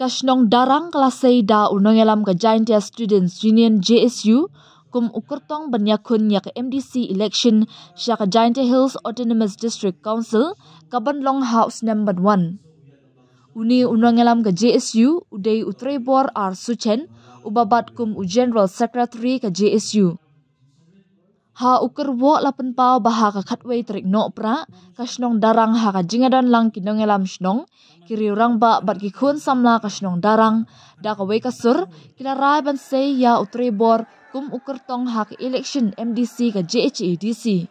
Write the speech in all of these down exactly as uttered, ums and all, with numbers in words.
Shnong Darrang ka la sei da u nongïalam ka Jaintia Students Union, J S U, kum u kyrtong ban ïakhun ïa ka M D C election sha ka Jaintia Hills Autonomous District Council kaban long ha u snem ban wan. Une u nongïalam ka J S U u dei u Trevor R Suchen, uba bat kum u General Secretary ka J S U. Ha u kyrwoh la pynpaw ba ha ka khatwei tarik Nohprah, ka shnong Darrang ha ka jingïadon lang ki nongïalam shnong, ki riew rangbah bad ki khun samla ka shnong Darrang, da kawei ka sur, ki la rai ban sei ïa u Trevor kum u kyrtong ha ka election M D C ka J H A D C.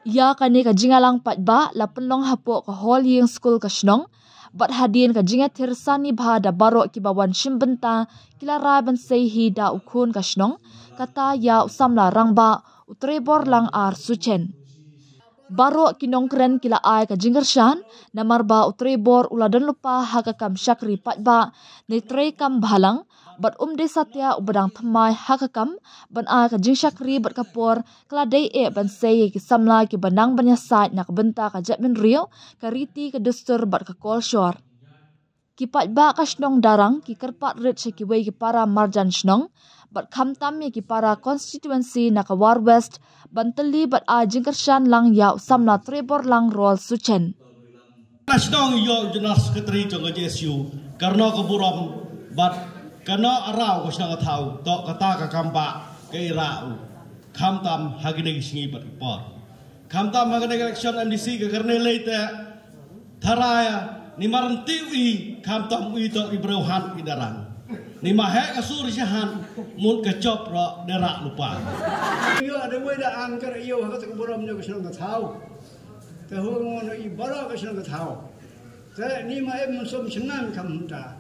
Ïa kane ka jingïalang paidbah la pynlong hapoh ka hall ïing skul ka shnong, bad hadien ka jingïathir sani bha da baroh kiba wan shim bynta, ki la rai ban sei hi da u khun ka shnong, kata ïa u samla rangbah, u Trevor Lang R Suchen. Baroh ki nongkren ki la ai ka jingkyrshan, namar ba u Trevor u la don lypa ha ka kam shakri paidbah, ne trei kam bhalang, bad um dei satia uba dang thymmai ha ka kam, ban ai ka jingshakri bad ka por, ka la dei eh ban sei ïa ki samla kiba nang ban ïasaid na ka bynta ka jaitbynriew, ka riti ka dustur bad ka kolshor. Ki paidbah ka shnong Darrang ki kyrpad rit sha kiwei ki para marjan shnong, bad khamtam ïa ki para constituency na ka War West, ban tylli bad ai jingkyrshan lang ïa u samla Trevor Lang R Suchen. Ka shnong ïoh u General Secretary jong ka J S U, kano ka burom, bad kano araw ka shnong ka thaw, to kata ka kam ba ka ira u. Khamtam ha kine ki sngi bad ki por. Khamtam ha kane ka election M D C ka kane lei te, tharai ni ma rynti u i, khamtam u i to i breu han i Darrang. Ni ma heh ka sur sha han, mut ka chop ro dera lupa. Ïoh da wei da an ka ïoh ha ka burom ïoh ka shnong ka thaw. Te hu ngon i baroh ka shnong ka thaw. Te ni ma em mun som shnong kham ta.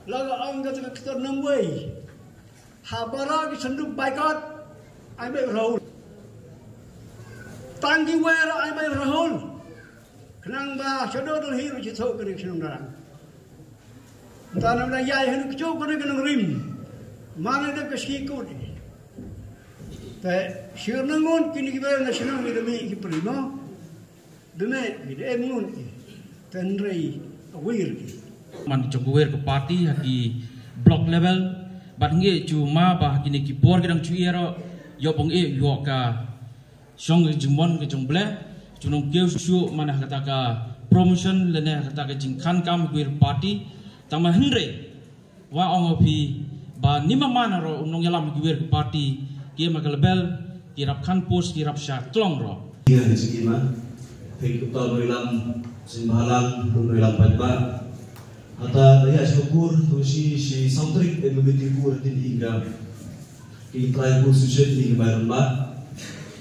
La ka ong ka ktor nam wei. Ha baroh ki sanduk boycott, ai mai Rahul. Tang ki wer ai mai Rahul. Khnang ba shadoh Delhi ruh shi thok ka ri shnong Darrang. Mynta na ïai hanu kchok ka ri ka nongrim. Mane dep ka shi kut. Te shir nangun kini ki wer na shnong ki demi ki primo. Dene, dene mun, tendrei awir. Man jong ka wer ka party ha ki block level, bad ngi ju ma ba ha kine ki por ki dang ju ïero, ïoh bang e ïoh ka shong ka jingmon ka jong ble, ju nong kiew shu man ha kata ka promotion lane ha kata ka jingkhan kam ka wer party, tang ma hynrei Wa ong phi ba ni ma man ro u nongïalam ki wer ki party ki ma ka lebel ki rap khan post ki rap sha klong ro. Ïa ni siki ma. Thank you to nongïalam sing balang nongïalam pat ba. Ata da ya shukur tu shi shi sautrik e mabiti kur tin inga. Ki trai kur sujet ni ba ba.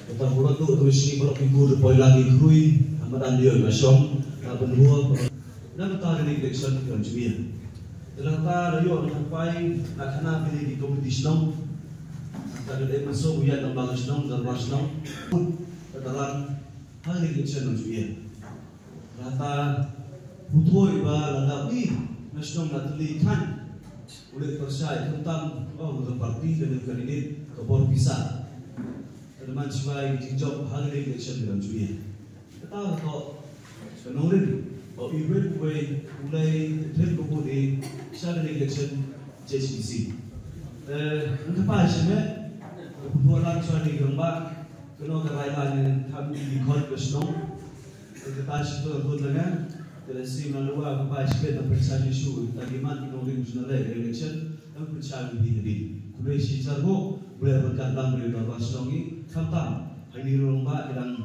Ata hura tu tu shi blok ki kur poi lagi krui. Amadan dio na shom. Na benua. Na kata ka election ka jumia. Dalam ta rayo na pai na khana bini di competition. Ta ka dei maso uya na ba shnong dan ba shnong. Kata lang ha election na jumia. Rata putoi ba la da wi na shnong na tuli kan. Ulit percaya tentang oh na parti dan candidate ke bor bisa. Teman siwai di job ha election na jumia. Kata ko ka nongrim ba i wei wei u lei trip ko ko de sha ka election J H D C. Eh, nang ka pa shi me ko ko la sha ni gamba ko no ka rai la ni tham ni ko ko shnong. Ka pa shi to ko na ga. Ka la si na lo wa ka pa shi me na pa sha ni shu ta ki man nongrim shu na le election. Nang pa sha ni bi ni. Ko le shi char ko ko le ba ka dang ni ba shnong ni. Tham tham. Hai ni rong ba ka dang